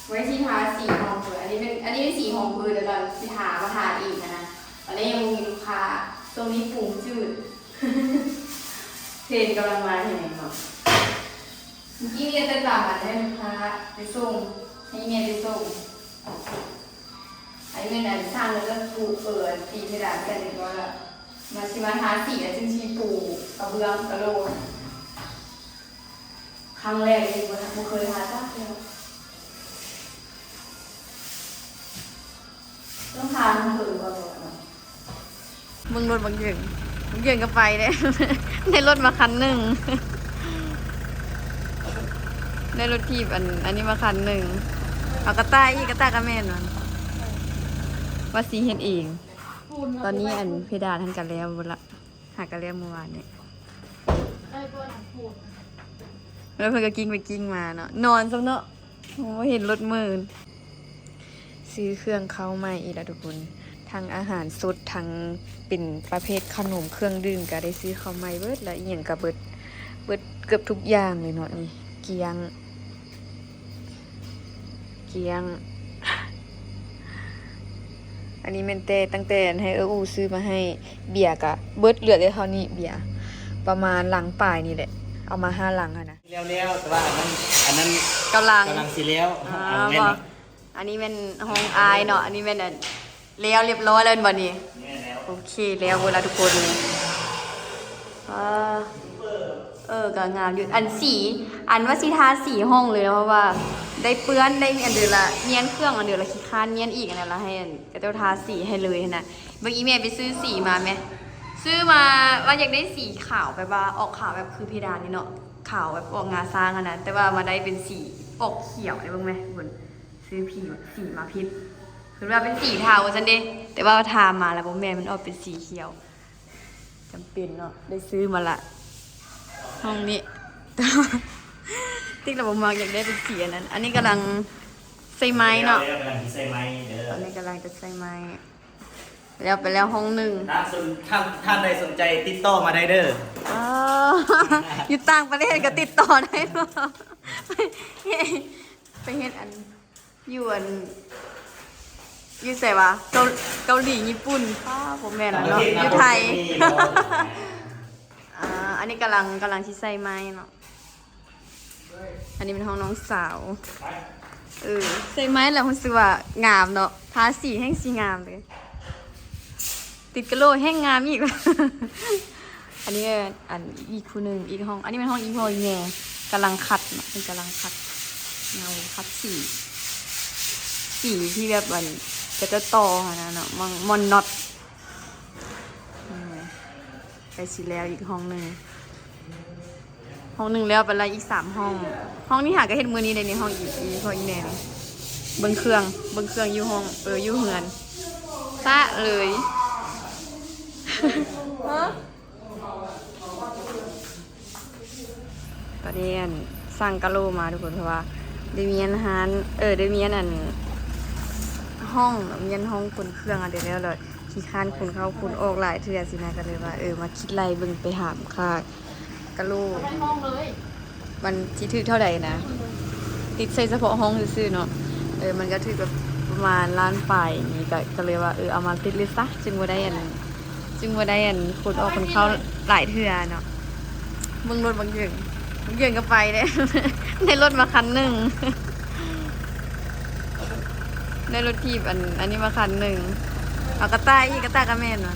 ໄວ້ຊິທາສີຮອງພື້ນ ອັນນີ້ເປັນ ອັນນີ້ເປັນສີຮອງພື້ນ ແລ້ວກໍຊິທາ ມາທາອີກຫັ້ນນະ. ຕອນນີ້ຍັງບໍ່ມີລູກຄ້າ ຊ່ວງນີ້ປຸງຈືດ ເທຣນກຳລັງມາແຮງເນາະ. ເມື່ອກີ້ເຮັດແຕ່ຕາມອັນໃຫ້ລູກຄ້າໄປສົ່ງ ໃຫ້ແມ່ໄປສົ່ງ. ອັນນີ້ແມ່ນອັນຊ່າງ ແລ້ວກໍຜູ້ ເອີ ຕີເພດານໃສ່ເລີຍ ວ່າມາ ຊິມາທາສີ ແລ້ວຈຶ່ງຊິປູກະເບື້ອງກະໂຫຼກ. ຄັ້ງແລກເລີຍ ບໍ່ ບໍ່ເຄີຍທາຈັກເທື່ອ ຕ້ອງທາເຖິງກ່ອນເນາະ. ເບິ່ງລົດບັກເຢິງ ບັກເຢິງກໍໄປເດ້ ໄດ້ລົດມາຄັນໜຶ່ງ ໄດ້ລົດຖີບອັນ ອັນນີ້ມາຄັນໜຶ່ງ ເອົາກະຕ່າຍອີກ ກະຕ່າຍກໍແມ່ນ ວ່າ ວ່າຊິເຮັດເອງ. ຕອນນີ້ອັນເພດານຫັ້ນກໍແລ້ວເບິດລະ ຫາກໍແລ້ວມື້ວານນີ້ ແລ້ວເພິ່ນກໍກິ້ງໄປກິ້ງມາເນາະ ນອນຊ້ຳເນາະ ບໍ່ເຫັນລົດມື້. ຊື້ເຄື່ອງເຂົ້າໃໝ່ອີກລະທຸກຄົນ ທັງອາຫານສົດ ທັງເປັນປະເພດຂະໜົມເຄື່ອງດື່ມກໍໄດ້ຊື້ເຂົ້າໃໝ່ເບິດ ແລ້ວອີ່ຫຍັງກໍເບິດ ເບິດເກືອບທຸກຢ່າງເລີຍເນາະ ນີ້ ກ້ຽງ ກ້ຽງ. ອັນນີ້ແມ່ນແຕ່ ຕັ້ງແຕ່ໃຫ້ເອື້ອອູ້ຊື້ມາໃຫ້ ເບຍກະເບິດ ເຫຼືອແຕ່ເທົ່ານີ້ ເບຍປະມານລັງປາຍນີ້ແຫຼະ ເອົາມາຫ້າລັງຫັ້ນນະ. ແລ້ວໆ ແຕ່ວ່າອັນນັ້ນ ອັນນັ້ນກຳລັງ ກຳລັງຊິແລ້ວ ອ່າ ເອົາແມ່ນບໍ່? ອັນນີ້ແມ່ນຫ້ອງອ້າຍເນາະ ອັນນີ້ແມ່ນ ອັນ ແລ້ວລຽບຮ້ອຍແລ້ວແມ່ນບໍ່ນີ້? ແມ່ນແລ້ວ ໂອເຄແລ້ວເບິດລະທຸກຄົນນີ້ ອ່າ ເອີ ກໍງາມຢູ່ ອັນສີ ອັນວ່າຊິທາສີຫ້ອງເລີຍ ເພາະວ່າໄດ້ເປື້ອນ ໄດ້ອັນເດີລະ ມ້ຽນເຄື່ອງອັນເດີລະ ຂີ້ຄ້ານມ້ຽນອີກ ອັນນັ້ນລະ ໃຫ້ອັນ ຂະເຈົ້າທາສີໃຫ້ເລີຍຫັ້ນນະ. ເບິ່ງອີ່ແມ່ໄປຊື້ສີມາແມ ຊື້ມາວ່າຢາກໄດ້ສີຂາວ ແບບວ່າອອກຂາວແບບຄືເພດານນີ້ເນາະ ຂາວແບບອອກງາຊ້າງຫັ້ນນະ ແຕ່ວ່າມາໄດ້ເປັນສີອອກຂຽວເດ້ ເບິ່ງແມ ທຸກຄົນ ຊື້ຜີ ສີມາຜິດ ເພິ່ນວ່າເປັນສີເທົາຊັ້ນເດ້ ແຕ່ວ່າທາມາແລ້ວບໍ່ແມ່ນ ມັນອອກເປັນສີຂຽວ. ຈຳເປັນເນາະ ໄດ້ຊື້ມາລະ ຫ້ອງນີ້ ຕິກລະບໍ່ມັກ ຢາກໄດ້ເປັນສີອັນນັ້ນ. ອັນນີ້ກຳລັງໃສ່ໄມ້ເນາະ ແລ້ວກຳລັງຊິໃສ່ໄມ້ເດີ ຕອນນີ້ກຳລັງຈະໃສ່ໄມ້ ແລ້ວໄປແລ້ວຫ້ອງໜຶ່ງ. ຖ້າສົນ ຖ້າ ຖ້າໃດສົນໃຈຕິດຕໍ່ມາໄດ້ເດີ ອໍ ຢູ່ຕ່າງປະເທດກໍຕິດຕໍ່ໄດ້ເນາະ ໄປເຮັດອັນ ຢູ່ອັນ ຢູ່ໃສວະ ເກົາ ເກົາຫຼີ ຍີ່ປຸ່ນ ປ້າ ບໍ່ແມ່ນລະເນາະ ຢູ່ໄທ. ອ່າ ອັນນີ້ກຳລັງ ກຳລັງຊິໃສ່ໄມ້ເນາະ ອັນນີ້ແມ່ນຫ້ອງນ້ອງສາວ ເອີ ໃສ່ໄມ້ແລ້ວຮູ້ສຶກວ່າງາມເນາະ ທາສີແຮ່ງຊິງາມເລີຍ. ຕິດກະໂຫຼແຮ່ງງາມອີກ. ອັນນີ້ແມ່ນອັນອີກຜູ້ໜຶ່ງ ອີກຫ້ອງ ອັນນີ້ແມ່ນຫ້ອງອີ່ພໍ່ອີ່ແມ່ ກຳລັງຂັດເນາະ ເພິ່ນກຳລັງຂັດເງົາ ຂັດສີ ສີທີ່ແບບອັນ ເຂົາເຈົ້າຕໍ່ຫັ້ນນະເນາະ ມ່ອນ ມ່ອນນັອດ. ໃກ້ຊິແລ້ວອີກຫ້ອງໜຶ່ງ. ຫ້ອງໜຶ່ງແລ້ວ ໄປໄລ່ອີກສາມຫ້ອງ. ຫ້ອງນີ້ຫາກໍເຮັດມື້ນີ້ໄດ໋ນີ້ ຫ້ອງອີ່ ອີ່ພໍ່ອີ່ແມ່ນີ້. ເບິ່ງເຄື່ອງ ເບິ່ງເຄື່ອງຢູ່ຫ້ອງ ເອີ ຢູ່ເຮືອນ ປະເລີຍ. ຕອນນີ້ອັນ ສັ່ງກະໂຫຼມາທຸກຄົນ ເພາະວ່າໄດ້ມີອັນຮ້ານ ເອີ ໄດ້ມີອັນ ອັນ ຫ້ອງ ມີອັນຫ້ອງຂົນເຄື່ອງອັນດຽວແລ້ວ ແລ້ວຂີ້ຄ້ານຂົນເຂົ້າຂົນອອກຫຼາຍເທື່ອຊີ້ນະ ກໍເລີຍວ່າ ເອີ ມາຄິດໄລ່ເບິ່ງ ໄປຫາຄ່າ ກະໂຫຼ ມັນຊິຖືກເທົ່າໃດນະ ຕິດໃສ່ສະເພາະຫ້ອງຊື່ໆເນາະ. ເອີ ມັນກໍຖືກແບບປະມານລ້ານປາຍນີ້ ກໍ ກໍເລີຍວ່າ ເອີ ເອົາມາຕິດເລີຍຊະ ຈຶ່ງບໍ່ໄດ້ອັນ ຈຶ່ງບໍ່ໄດ້ອັນຂົນອອກຂົນເຂົ້າຫຼາຍເທື່ອເນາະ. ເບິ່ງລົດບັກເຢິງ ບັກເຢິງກໍໄປເດ້ ໄດ້ລົດມາຄັນໜຶ່ງ ໄດ້ລົດຖີບອັນ ອັນນີ້ມາຄັນໜຶ່ງ ເອົາກະຕ່າຍອີກ ກະຕ່າຍກໍແມ່ນ ວ່າ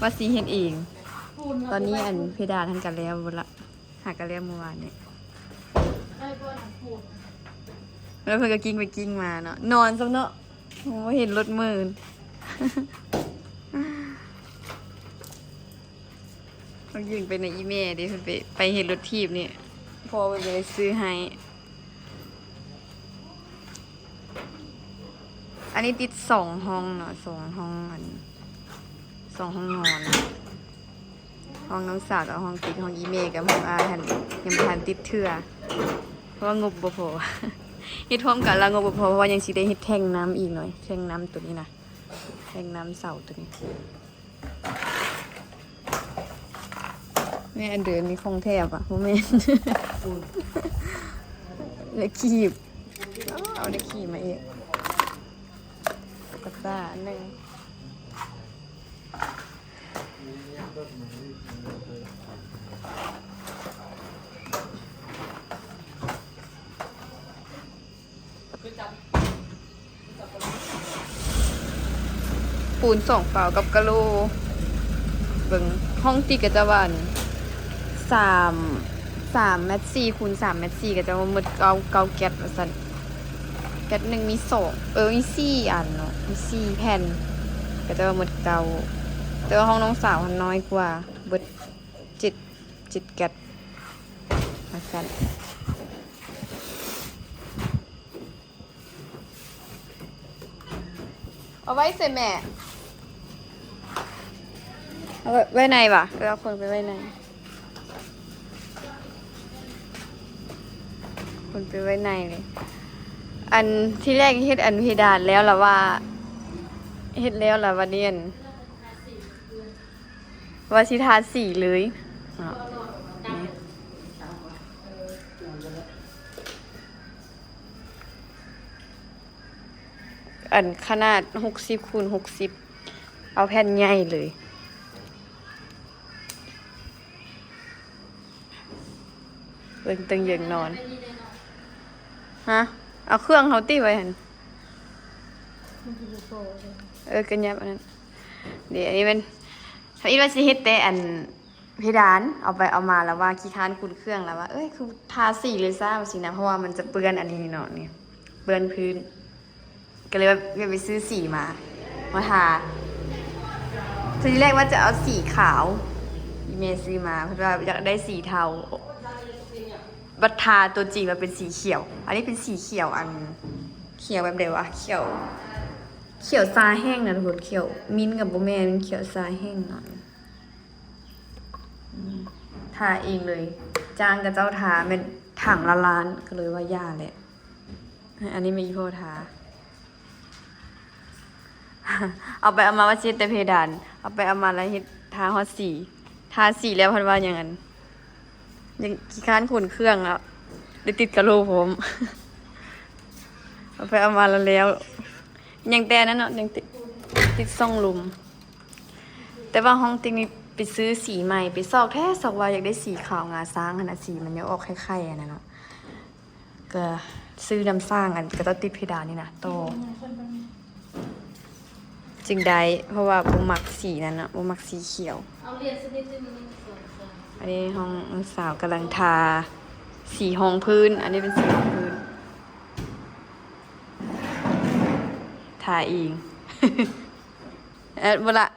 ວ່າຊິເຮັດເອງ. ຕອນນີ້ອັນເພດານຫັ້ນກໍແລ້ວເບິດລະ ຫາກໍແລ້ວມື້ວານນີ້ ແລ້ວເພິ່ນກໍກິ້ງໄປກິ້ງມາເນາະ ນອນຊ້ຳເນາະ ບໍ່ເຫັນລົດມື້. ຕ້ອງຢືມໄປນຳອີ່ແມ່ເດ້ ເພິ່ນໄປ ໄປເຮັດລົດຖີບນີ້ ພໍ່ເພິ່ນກໍໄດ້ຊື້ໃຫ້. ອັນນີ້ຕິດສອງຫ້ອງເນາະ ສອງຫ້ອງ ອັນ ສອງຫ້ອງນອນ ຫ້ອງນ້ອງສາວກັບຫ້ອງຕິກ ຫ້ອງອີ່ແມ່ກັບຫ້ອງອ້າຍຫັ້ນ ຍັງບໍ່ທັນຕິດເທື່ອ ເພາະວ່າງົບບໍ່ພໍ. ເຮັດພ້ອມກັນລະງົບບໍ່ພໍ ເພາະວ່າຍັງຊິໄດ້ເຮັດແທ້ງນ້ຳອີກໜ້ອຍ ແທ້ງນ້ຳໂຕນີ້ນະ ແທ້ງນ້ຳເສົາໂຕນີ້. ແມ່ນເດີ ມີຂອງແຖມປະ ບໍ່ແມ່ນ ແລະ ຄີບ ອ້າວ ເອົາໄດ້ຂີ່ມາອີກ ຕຸກກະຕາອັນໜຶ່ງ. ປູນສອງຝາກັບກະໂຫຼ ເບິ່ງ ຫ້ອງຕິກກະຈະວ່າ ສາມ ສາມແມັດສີ່ຄູນສາມແມັດສີ່ ກະຈະວ່າໝົດເກົ້າ ເກົ້າແກັດວ່າຊັ້ນ. ແກັດໜຶ່ງມີສອງ ເອີ ມີສີ່ອັນເນາະ ມີສີ່ແຜ່ນ ກະຈະວ່າໝົດເກົ້າ ແຕ່ວ່າຫ້ອງນ້ອງສາວຫັ້ນນ້ອຍກວ່າ ເບິດເຈັດ ເຈັດແກັດວ່າຊັ້ນ. ເອົາໄວ້ໃສແມ່? ເອົາໄວ້ ໄວ້ໃນຫວາ? ເອີ ເອົາຂົນໄປໄວ້ໃນ ຂົນໄປໄວ້ໃນເລີຍ. ອັນທີແລກເຮັດອັນເພດານແລ້ວລະວ່າ ເຮັດແລ້ວລະ ບາດນີ້ອັນ ວ່າຊິທາສີເລີຍເນາະ. ອັນຂະໜາດຫົກສິບຄູນຫົກສິບ ເອົາແຜ່ນໃຫຍ່ເລີຍ. ເບິ່ງເຕີງເຢິງນອນ. ຮະ? ເອົາເຄື່ອງເຮົາຕິໄວ້ຫັ້ນ. ເອີ ກະຫຍັບອັນນັ້ນ. ເດ ອັນນີ້ແມ່ນ ທຳອິດວ່າຊິເຮັດແຕ່ອັນ ເພດານ ເອົາໄປເອົາມາລະວ່າຂີ້ຄ້ານຂຸ້ນເຄື່ອງລະວ່າ ເອີຍ ຄືທາສີເລີຍຊະ ວ່າຊີ້ນະ ເພາະວ່າມັນຈະເປື້ອນອັນນີ້ເນາະ ນີ້ ເປື້ອນພື້ນ ກະເລີຍວ່າໄປຊື້ສີມາ ມາທາ. ທີແລກວ່າຈະເອົາສີຂາວ ອີ່ແມ່ຊື້ມາ ເພິ່ນວ່າຢາກໄດ້ສີເທົາ ບັດທາຕົວຈິງວ່າເປັນສີຂຽວ. ອັນນີ້ເປັນສີຂຽວ ອັນ ຂຽວແບບໃດຫວາ? ຂຽວ ຂຽວຊາແຫ້ງນະທຸກຄົນ ຂຽວມິນກະບໍ່ແມ່ນ ຂຽວຊາແຫ້ງເນາະ. ທາເອງເລີຍ ຈ້າງເຂົາເຈົ້າທາແມ່ນຖັງລະລ້ານ ກະເລີຍວ່າຢ່າແຫຼະ. ອັນນີ້ແມ່ນອີ່ພໍ່ທາ ເອົາໄປເອົາມາວ່າຊິເຮັດແຕ່ເພດານ ເອົາໄປເອົາມາລະເຮັດ ທາຮອດສີ ທາສີແລ້ວພັດວ່າຫຍັງ ອັນ ຍັງຂີ້ຄ້ານຂົນເຄື່ອງ ແລ້ວໄດ້ຕິດກະໂຫຼພ້ອມ. ເອົາໄປເອົາມາລະແລ້ວ ຍັງແຕ່ນັ້ນເນາະ ຍັງຕິດ ຕິດຊ່ອງລົມ. ແຕ່ວ່າຫ້ອງຕິກນີ້ໄປຊື້ສີໃໝ່ ໄປຊອກແທ້ຊອກວ່າຢາກໄດ້ສີຂາວງາຊ້າງຫັ້ນນະ ສີມັນຍັງອອກໄຂ່ໆຫັ້ນນະເນາະ ກະຊື້ນຳຊ່າງ ອັນກະເຈົ້າຕິດເພດານນີ້ນະ ຕໍ່ ຈຶ່ງໄດ້ ເພາະວ່າບໍ່ມັກສີນັ້ນເນາະ ບໍ່ມັກສີຂຽວ. ອັນນີ້ຫ້ອງສາວກຳລັງທາສີຮອງພື້ນ ອັນນີ້ເປັນສີຮອງພື້ນ ທາເອງ. ເອີ ບໍ່ລະ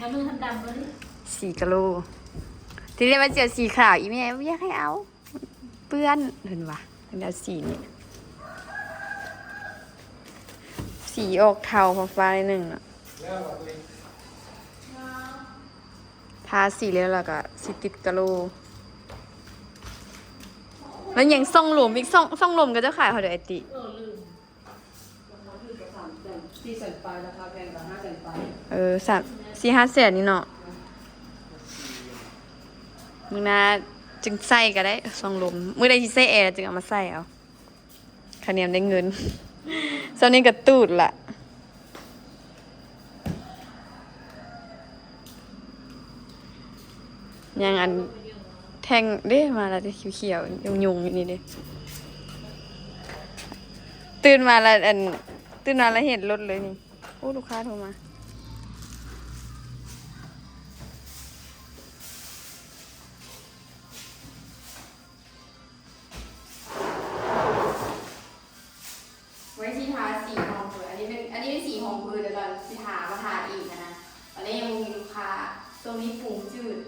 ອັນນັ້ນດຳບໍ່ນີ້ ສີກະໂຫຼ. ທີແລກວ່າຊິເອົາສີຂາວ ອີ່ແມ່ບໍ່ຢາກໃຫ້ເອົາ ເປື້ອນ ເພິ່ນວ່າ ເພິ່ນເອົາສີນີ້ ສີອອກເທົາຟ້າໆໜ້ອຍໜຶ່ງເນາະ. ທາສີແລ້ວລະກະຊິຕິດກະໂຫຼ ແລ້ວຍັງຊ່ອງລົມອີກ ຊ່ອງ ຊ່ອງລົມເຂົາເຈົ້າຂາຍເທົ່າໃດຕິ? ເອີ ສາມ ສີ່ຫ້າແສນນີ້ເນາະ. ມື້ໜ້າຈຶ່ງໃສ່ກະໄດ້ ຊ່ອງລົມ ມື້ໃດຊິໃສ່ແອລະຈຶ່ງເອົາມາໃສ່ເອົາ ຄະແນນໄດ້ເງິນ. ຊ່ຳນີ້ກະຕູດລະ ຍັງອັນແທ່ງເດ້ ມາລະເດ້ ຂຽວໆ ຍຸງໆຢູ່ນີ້ເດ້. ຕື່ນມາລະ ອັນ ຕື່ນມາລະເຫັນລົດເລີຍນີ້. ໂອ້ ລູກຄ້າໂທມາ. ໄວ້ຊິທາສີຮອງພື້ນ ອັນນີ້ເປັນ ອັນນີ້ເປັນສີຮອງພື້ນ ແລ້ວກະຊິທາ ມາທາອີກຫັ້ນນະ. ຕອນນີ້ຍັງບໍ່ມີລູກຄ້າ ຊ່ວງນີ້ປຸງຈືດ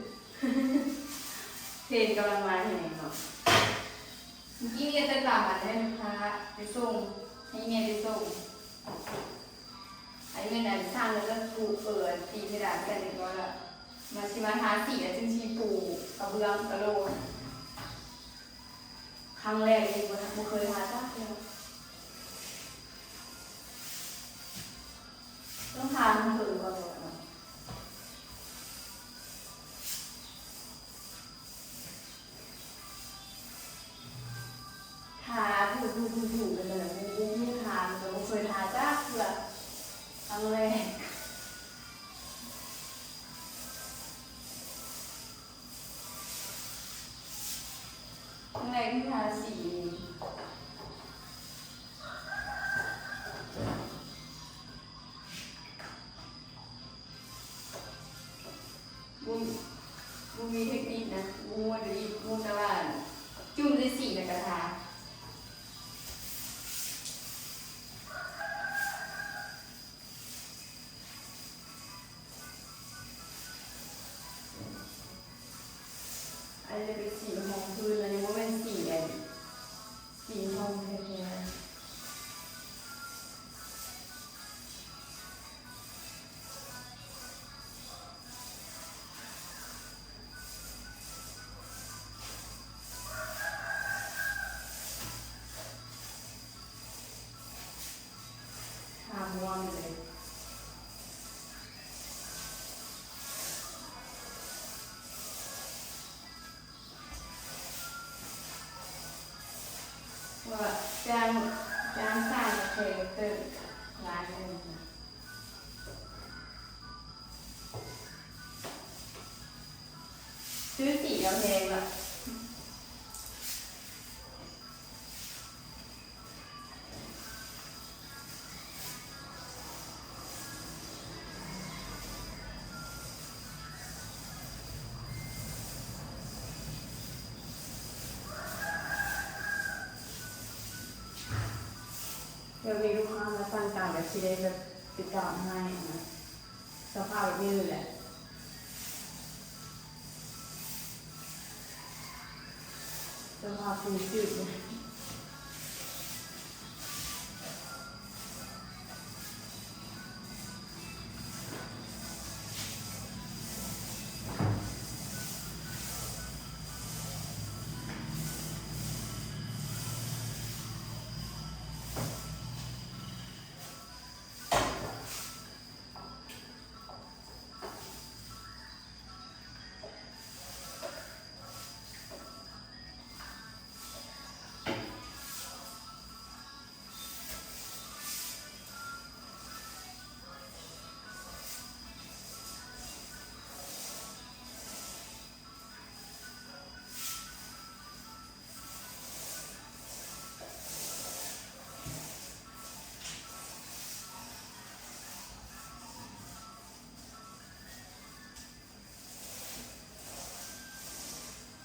ເທຣນກຳລັງມາແຮງເນາະ. ມື້ກີ້ມີແຕ່ຕາມອັນໃຫ້ລູກຄ້າໄປສົ່ງ ໃຫ້ແມ່ໄປສົ່ງ. ອັນນີ້ແມ່ນອັນຊ່າງ ແລ້ວກະປູ ເອີ ອັນຕີເພດານໃສ່ຮຽບຮ້ອຍລະ ມາ ຊິມາທາສີ ແລ້ວຈຶ່ງຊິປູກະເບື້ອງກະໂຫຼ. ຄັ້ງແລກເລີຍ ບໍ່ ບໍ່ເຄີຍທາຈັກເທື່ອ. ຕ້ອງທາທັງເທິງກ່ອນເນາະ. ທາ ຖືໆໆ ໄປເລີຍ ບໍ່ຮູ້ ບໍ່ຮູ້ທາ ແຕ່ບໍ່ເຄີຍທາຈັກເທື່ອ ຄັ້ງແລກ. ຄັ້ງແລກທີ່ທາສີ ບໍ່ ບໍ່ມີເທັກນິກນະ ບໍ່ຮູ້ວ່າຈະອີກ ຮູ້ແຕ່ວ່າຈຸ່ມໃສ່ສີແລ້ວກະທາ. ອັນນີ້ເປັນສີຮອງພື້ນ ອັນນີ້ບໍ່ແມ່ນສີ ອັນ ສີຮອງແທ້ໆ. ຫາມ່ວນເລີຍ ວ່າຈ້າງ ຈ້າງສ້າງແຄເຕີຫຼາຍເລີຍ. ຊື້ສີເອົາແຮງລະ. ແບບນີ້ລູກຄ້າມາສັ່ງຕາມແບບຊິໄດ້ແບບຕິດຕາມໃຫ້ນະ. ສະພາບແບບນີ້ເລີຍແຫຼະ ສະພາບທີ່ຈື່.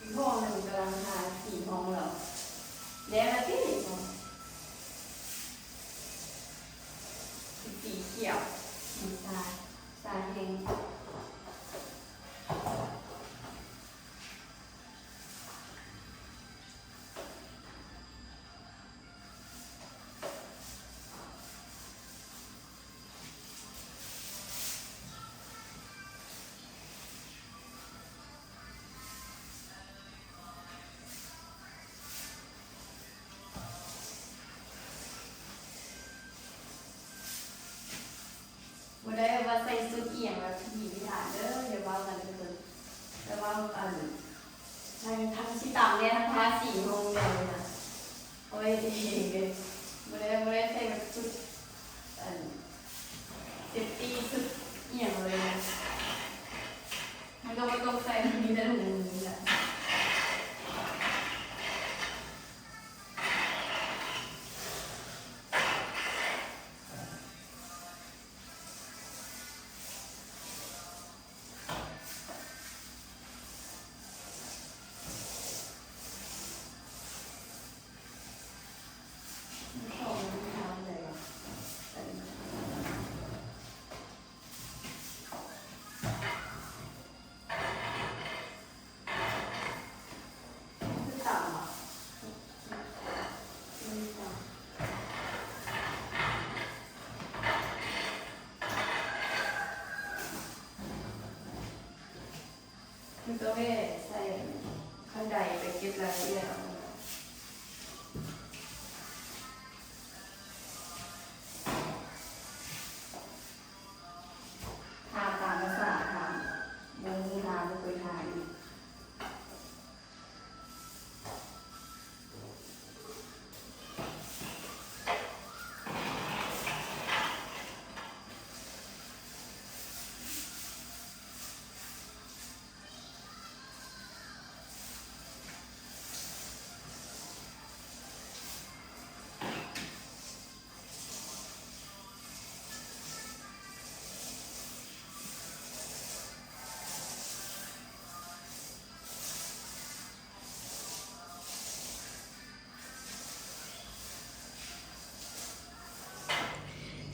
ອີກຫ້ອງໜຶ່ງກຳລັງທາສີຫ້ອງແລ້ວ ແລ້ວລະຕິ ສີຂຽວ ສີຊາ ຊາແຮງ. ບໍ່ໄດ້ວ່າໃສ່ຊຸດອີ່ຫຍັງແບບພິຖີພິຖັນເດີ ຢ່າເວົ້າກັນເດີ ແຕ່ວ່າອັນ ທັງ ທັງຊິຕຳແດ່ ທັງທາສີຫ້ອງແດ່ນະ. ເອົາໄວ້ເອງເດ້ ບໍ່ໄດ້ ບໍ່ໄດ້ໃສ່ແບບຊຸດ ອັນ ເຊບຕີ້ ຊຸດອີ່ຫຍັງເລີຍນະ ມັນກໍບໍ່ຕ້ອງໃສ່ ມັນມີແຕ່ຖົງມືນີ້ແຫຼະ. ມັນກໍແມ່ໃສ່ຄັນໄດໄປເກັບລາຍລະອຽດເອົາ. ທາຕາມພາສາ ທາ ບໍ່ຮູ້ທາ ບໍ່ເຄີຍທາອີກ.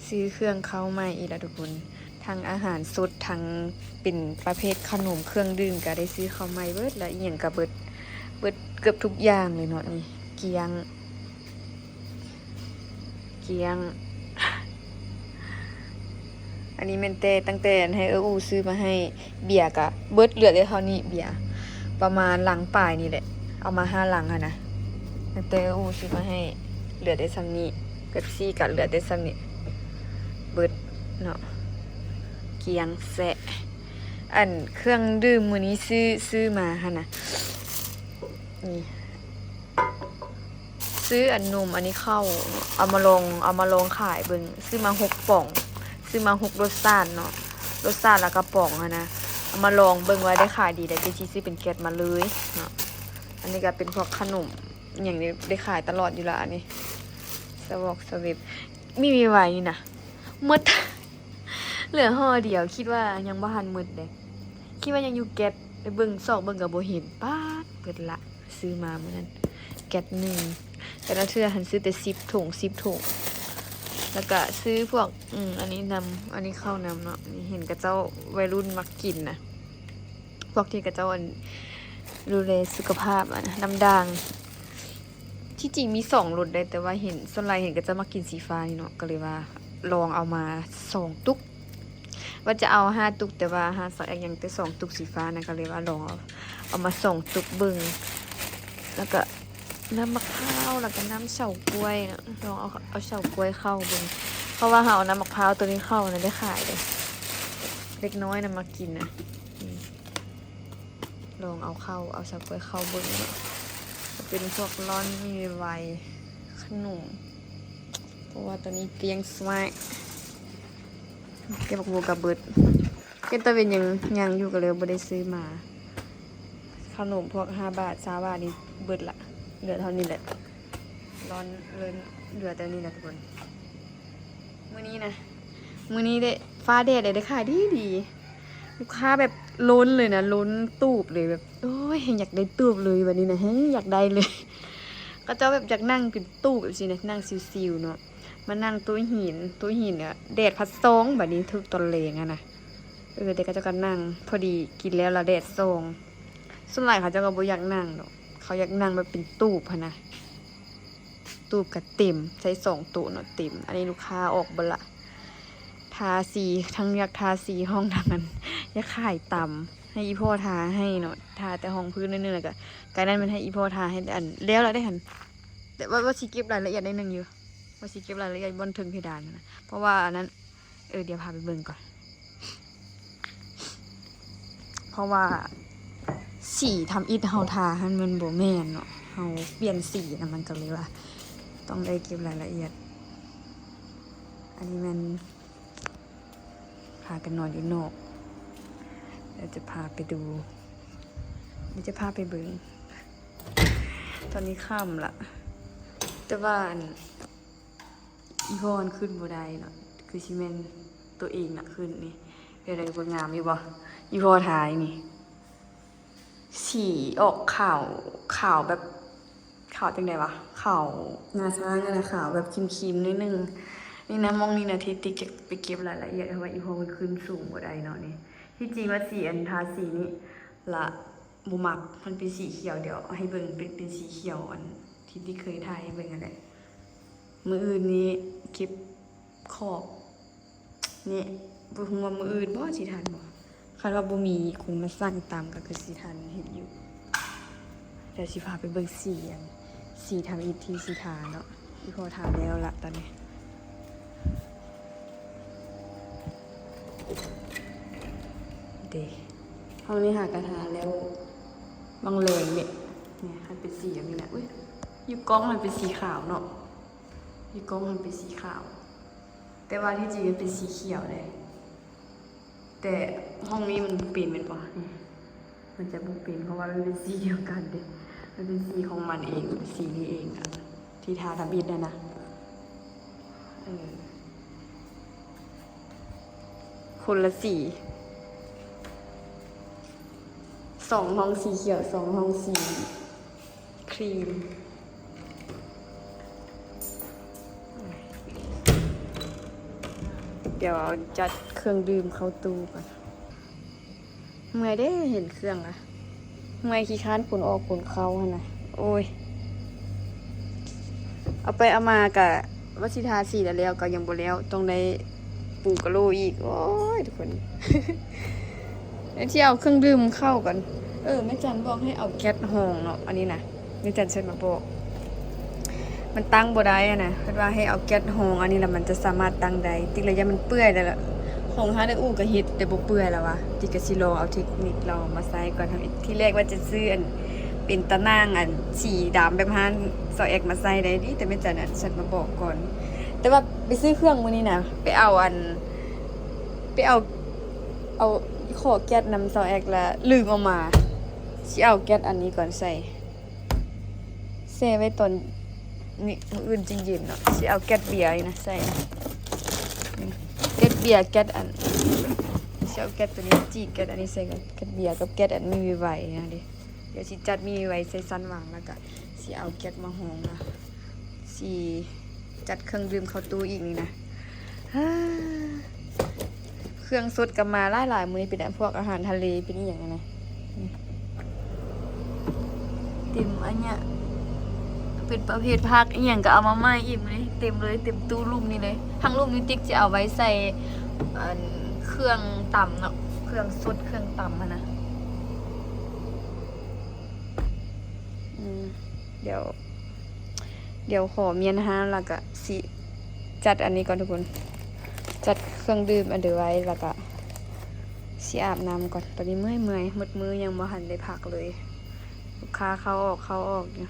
ຊື້ເຄື່ອງເຂົ້າໃໝ່ອີກແລ້ວທຸກຄົນ ທັງອາຫານສົດ ທັງເປັນປະເພດຂະໜົມເຄື່ອງດື່ມ ກະໄດ້ຊື້ເຂົ້າໃໝ່ເບິດ ແລະ ອີ່ຫຍັງກະເບິດ ເບິດເກືອບທຸກຢ່າງເລີຍເນາະ. ນີ້ ກ້ຽງ ກ້ຽງ. ອັນນີ້ແມ່ນແຕ່ ຕັ້ງແຕ່ໃຫ້ເອື້ອອູຊື້ມາໃຫ້ ເບຍກະເບິດ ເຫຼືອແຕ່ເທົ່ານີ້ ເບຍປະມານລັງປາຍນີ້ແຫຼະ ເອົາມາຫ້າລັງຫັ້ນນະ ຕັ້ງແຕ່ເອື້ອອູຊື້ມາໃຫ້ ເຫຼືອແຕ່ສ່ຳນີ້ ເປັບຊີກະເຫຼືອແຕ່ສ່ຳນີ້ ເບິດເນາະ ກ້ຽງແຊະ. ອັນເຄື່ອງດື່ມມື້ນີ້ຊື້ ຊື້ມາຫັ້ນນະ ນີ້ ຊື້ອັນນົມ ອັນນີ້ເຂົ້າ ເອົາມາລອງ ເອົາມາລອງຂາຍເບິ່ງ ຊື້ມາຫົກປ່ອງ ຊື້ມາຫົກລົດຊາດເນາະ ລົດຊາດລະກະປ໋ອງຫັ້ນນະ ເອົາມາລອງເບິ່ງວ່າໄດ້ຂາຍດີແລ້ວ ຈັ່ງຊິຊື້ເປັນແກັດມາເລີຍເນາະ. ອັນນີ້ກະເປັນພວກຂະໜົມ ອີ່ຫຍັງນີ້ ໄດ້ຂາຍຕະຫຼອດຢູ່ລະ ອັນນີ້ ສະວອກສະເວັບ ມີໄວໆນີ້ນະ ໝົດ ເຫຼືອຫໍ່ດຽວ ຄິດວ່າຍັງບໍ່ທັນໝົດເດ້ ຄິດວ່າຍັງຢູ່ແກັດ ໄປເບິ່ງ ຊອກເບິ່ງກະບໍ່ເຫັນ ປາດ ເບິດລະ ຊື້ມາມື້ນັ້ນແກັດໜຶ່ງ ແຕ່ລະເທື່ອຫັ້ນຊື້ແຕ່ສິບຖົງ ສິບຖົງ ລະກະຊື້ພວກ ອືມ ອັນນີ້ນຳ ອັນນີ້ເຂົ້ານຳເນາະ ນີ້ເຫັນເຂົາເຈົ້າໄວລຸ້ນມັກກິນນະ ພວກທີ່ເຂົາເຈົ້າ ອັນ ດູແລສຸຂະພາບ ອັນ ນ້ຳດ່າງ ທີ່ຈິງມີສອງລົດເດ້ ແຕ່ວ່າເຫັນ ສ່ວນຫຼາຍເຫັນເຂົາເຈົ້າມັກກິນສີຟ້ານີ້ເນາະ ກະເລີຍວ່າລອງເອົາມາສອງຕຸກ ວ່າຈະເອົາຫ້າຕຸກ ແຕ່ວ່າຫາສາວແອັກຍັງແຕ່ສອງຕຸກສີຟ້ານະ ກະເລີຍວ່າລອງເອົາ ເອົາມາສອງຕຸກເບິ່ງ ລະກະນ້ຳໝາກພ້າວ ລະກະນ້ຳເຊົາກ້ວຍເນາະ ລອງເອົາ ເອົາເຊົາກ້ວຍເຂົ້າເບິ່ງ ເພາະວ່າເຮົາເອົານ້ຳໝາກພ້າວໂຕນີ້ເຂົ້ານະ ໄດ້ຂາຍເດ້ ເດັກນ້ອຍນະມັກກິນນະ ອືມ. ລອງເອົາເຂົ້າ ເອົາເຊົາກ້ວຍເຂົ້າເບິ່ງເນາະ ເປັນພວກລ່ອນ ມີໄວ ຂະໜົມ ເພາະວ່າຕອນນີ້ກ້ຽງສະແມັກ ເກັບບັກບົວກະເບິດ ເກັບຕາເວັນຍັງ ຍັງຢູ່ ກະເລີຍບໍ່ໄດ້ຊື້ມາ ຂະໜົມພວກຫ້າບາດ ຊາວບາດນີ້ເບິດລະ ເຫຼືອເທົ່ານີ້ແຫຼະ ລ່ອນເລີຍ ເຫຼືອແຕ່ນີ້ລະທຸກຄົນ. ມື້ນີ້ນະ ມື້ນີ້ເດ້ ຟ້າແດດເດ້ ໄດ້ຂາຍດີໆ ລູກຄ້າແບບລົ້ນເລີຍນະ ລົ້ນຕູບເລີຍ ແບບ ໂອ້ຍ ແຮ່ງຢາກໄດ້ຕູບເລີຍ ບາດນີ້ນະ ແຮ່ງຢາກໄດ້ເລີຍ ເຂົາເຈົ້າແບບຢາກນັ່ງເປັນຕູບແບບຊີ້ນະ ນັ່ງຊິວໆເນາະ ມານັ່ງໂຕະຫີນ ໂຕະຫີນ ແດດພັດສ່ອງ ບາດນີ້ຖືກຕອນແລງຫັ້ນນະ ເອີ ແຕ່ເຂົາເຈົ້າກະນັ່ງ ພໍດີກິນແລ້ວລະແດດສ່ອງ ສ່ວນຫຼາຍເຂົາເຈົ້າກະບໍ່ຢາກນັ່ງດອກ ເຂົາຢາກນັ່ງແບບເປັນຕູບຫັ້ນນະ. ຕູບກະເຕັມ ໃຊ້ສອງໂຕະເນາະ ເຕັມ ອັນນີ້ລູກຄ້າອອກເບິດລະ ທາສີ ທັງຢາກທາສີຫ້ອງ ທັງອັນ ຢາກຂາຍຕຳ ໃຫ້ອີ່ພໍ່ທາໃຫ້ເນາະ ທາແຕ່ຮອງພື້ນໜ້ອຍໜຶ່ງ ລະກະ ກາຍນັ້ນແມ່ນໃຫ້ອີ່ພໍ່ທາໃຫ້ ອັນ ແລ້ວລະເດ້ຫັ້ນ ແຕ່ວ່າ ວ່າຊິເກັບລາຍລະອຽດໜ້ອຍໜຶ່ງຢູ່ ວ່າຊິເກັບລາຍລະອຽດບ່ອນເທິງເພດານຫັ້ນນະ ເພາະວ່າອັນນັ້ນ ເອີ ດຽວພາໄປເບິ່ງກ່ອນ ເພາະວ່າສີທຳອິດເຮົາທາຫັ້ນມັນບໍ່ແມ່ນເນາະ ເຮົາປ່ຽນສີນະ ມັນກະເລີຍວ່າຕ້ອງໄດ້ເກັບລາຍລະອຽດ ອັນນີ້ແມ່ນພາກັນນອນຢູ່ນອກ ດຽວຈະພາໄປດູ ດຽວຈະພາໄປເບິ່ງ ຕອນນີ້ຄ່ຳລະ ແຕ່ວ່າອັນ ອີ່ພໍ່ມັນຂຶ້ນບໍ່ໄດ້ເນາະ ຄືຊິແມ່ນໂຕເອງນະຂຶ້ນນີ້ ແນວໃດ ເບິ່ງງາມຢູ່ບໍ່ ອີ່ພໍ່ທານີ້ ສີອອກຂາວ ຂາວແບບ ຂາວຈັ່ງໃດຫວາ ຂາວງາຊ້າງຫັ້ນນະ ຂາວແບບຄຣີມໆໜ້ອຍໜຶ່ງ ນີ້ນະ ໝ່ອງນີ້ນະ ທີ່ຕິກຈະໄປເກັບລາຍລະອຽດ ເພາະວ່າອີ່ພໍ່ມັນຂຶ້ນສູງບໍ່ໄດ້ເນາະນີ້ ທີ່ຈິງວ່າສີ ອັນ ທາສີນີ້ລະ ບໍ່ມັກ ມັນເປັນສີຂຽວ ດຽວເອົາໃຫ້ເບິ່ງ ເປັນ ເປັນສີຂຽວ ອັນທີ່ຕິກເຄີຍຖ່າຍໃຫ້ເບິ່ງຫັ້ນແຫຼະ ມື້ອື່ນນີ້ເກັບຂອບ ນີ້ ບໍ່ຮູ້ວ່າມື້ອື່ນບໍ່ ຊິທັນບໍ່ ຄັນວ່າບໍ່ມີຄົນມາສັ່ງຕຳກະຄືຊິທັນເຮັດຢູ່ ດຽວຊິພາໄປເບິ່ງສີ ອັນ ສີທຳອິດທີ່ຊິທາເນາະ ອີ່ພໍ່ທາແລ້ວລະຕອນນີ້ ເດ້ ຫ້ອງນີ້ຫາກະທາແລ້ວ ບາງແລງເດ ນີ້ ຫັ້ນເປັນສີແບບນີ້ແຫຼະ ອຸ້ຍ ຢູ່ກ້ອງຫັ້ນເປັນສີຂາວເນາະ ຢູ່ກ້ອງຫັ້ນເປັນສີຂາວ ແຕ່ວ່າທີ່ຈິງມັນເປັນສີຂຽວເດ້ ແຕ່ຫ້ອງນີ້ມັນບໍ່ເປັນແມ່ນບໍ່ ນີ້ ມັນຈະບໍ່ເປັນ ເພາະວ່າມັນເປັນສີດຽວກັນເດ້ ມັນເປັນສີຂອງມັນເອງ ເປັນສີນີ້ເອງ ອັນທີ່ທາທຳອິດຫັ້ນນະ ເອີ ຄົນລະສີ ສອງຫ້ອງສີຂຽວ ສອງຫ້ອງສີຄຣີມ. ໂອ້ຍ ດຽວຈັດເຄື່ອງດື່ມເຂົ້າຕູ້ກ່ອນ. ເມື່ອຍເດ້ ເຫັນເຄື່ອງລະ ເມື່ອຍ ຂີ້ຄ້ານຂົນອອກຂົນເຂົ້າຫັ້ນນະ. ໂອ້ຍ ເອົາໄປເອົາມາກະວ່າຊິທາສີແລ້ວ ແລ້ວກໍຍັງບໍ່ແລ້ວ ຕ້ອງໄດ້ປູກະໂຫຼອີກ. ໂອ້ຍ ທຸກຄົນ ດຽວຊິເອົາເຄື່ອງດື່ມເຂົ້າກ່ອນ. ເອີ ແມ່ຈັນບອກໃຫ້ເອົາແກັດຮອງເນາະ ອັນນີ້ນະ ແມ່ຈັນແຊັດມາບອກ ມັນຕັ້ງບໍ່ໄດ້ຫັ້ນນະ. ເພິ່ນວ່າໃຫ້ເອົາແກັດຮອງອັນນີ້ລະ ມັນຈະສາມາດຕັ້ງໄດ້. ຕິກລະຢ້ານມັນເປື່ອຍແລ້ວລະ ຂອງຮ້ານເອື້ອຍອູ່ກໍເຮັດແຕ່ບໍ່ເປື່ອຍລະວ່າ. ຕິກກະຊິລອງເອົາເທັກນິກລອງມາໃຊ້ກ່ອນ. ທີແລກວ່າຈະຊື້ອັນເປັນຕາໜ່າງອັນສີດຳແບບຮ້ານຊາວແອັກມາໃສ່ໄດ້ ດີແຕ່ແມ່ຈັນແຊັດມາບອກກ່ອນ. ແຕ່ວ່າໄປຊື້ເຄື່ອງມື້ນີ້ນະ ໄປເອົາອັນ ໄປເອົາ ເອົາ ຂໍແກັດນຳຊາວແອັກລະລືມເອົາມາ. ຊິເອົາແກັດອັນນີ້ກ່ອນໃສ່ ແຊ່ໄວ້ຕອນນີ້ ມື້ອື່ນຈຶ່ງເຢັນເນາະ. ຊິເອົາແກັດເບຍນີ້ນະໃສ່ ແກັດເບຍ ແກັດອັນ ຊິເອົາແກັດໂຕນີ້ຈີກແກັດອັນນີ້ໃສ່ກ່ອນ. ແກັດເບຍກັບແກັດອັນມີໄວໆນະເດ. ດຽວຊິຈັດມີໄວໃສ່ຊັ້ນຫວ່າງ ແລ້ວກະຊິເອົາແກັດມາຮອງນະ ຊິຈັດເຄື່ອງດື່ມເຂົ້າຕູ້ອີກນີ້ນະ. ເຄື່ອງສົດກໍມາຫຼາຍໆ ມື້ນີ້ເປັນພວກອາຫານທະເລ ເປັນອີ່ຫຍັງນະ. ເຕັມອັນເນີ້ຍ ເປັນປະເພດຜັກອີ່ຫຍັງກໍເອົາມາໃໝ່ອີກມື້ນີ້ ເຕັມເລີຍ ເຕັມຕູ້ລຸ່ມນີ້ເລີຍ. ທັງລຸ່ມນີ້ຕິກຈະເອົາໄວ້ໃສ່ ອັນ ເຄື່ອງຕຳເນາະ ເຄື່ອງສົດ ເຄື່ອງຕຳຫັ້ນນະ. ອືມ ດຽວ ດຽວຂໍມ້ຽນຮ້ານ ແລ້ວກະຊິຈັດອັນນີ້ກ່ອນທຸກຄົນ ຈັດເຄື່ອງດື່ມອັນເດີໄວ້ ແລ້ວກະຊິອາບນ້ຳກ່ອນ. ຕອນນີ້ເມື່ອຍໆ ໝົດມື້ຍັງບໍ່ທັນໄດ້ພັກເລີຍ ລູກຄ້າເຂົ້າອອກ ເຂົ້າອອກຢູ່.